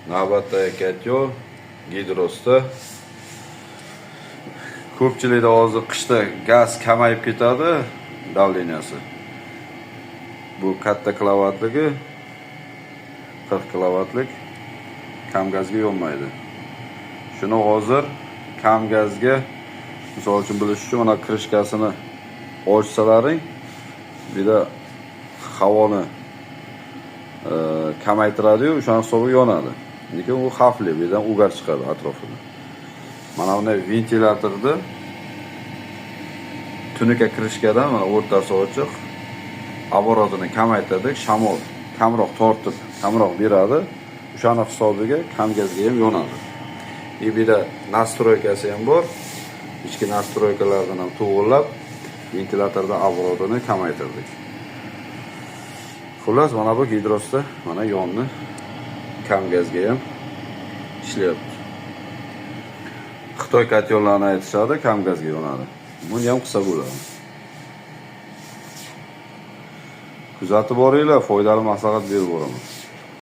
Navbatdagi котёл Gidrosda. Ko'pchilikda hozir qishda gaz kamayib ketadi, давления si. Bu katta kilovatligi, 40 kilovatlik, kam gazga yonmaydi. Shuni hozir kam gazga, misol uchun, bilish uchun mana крышка sini ochsalaring, bu yerda havoni kamaytiradi-yu, o'shani hisobiga yonadi. Lekin u xavfli, bu yerdan угар chiqadi atrofida. Mana bunday ventilyatorni tunuka крышка dan, mana o'rtasi ochiq, оборот ini kamaytirdik, shamol kamroq tortib, kamroq beradi. O'shani hisobiga kam gazga ham yonadi. И bu yerda настройка si ham bor. Ichki настройка lardan ham to'g'irlab, ventilyatorda оборот ini kamaytirdik. Xullas, mana bu Gidrosda mana yonni, kam gazga ham ishlayapti. Xitoy котёл larini aytishadi, kam gazga yonadi. Buni ham qilsa bo'ladi. Kuzatib boringlar, foydali maslahat berib boraman.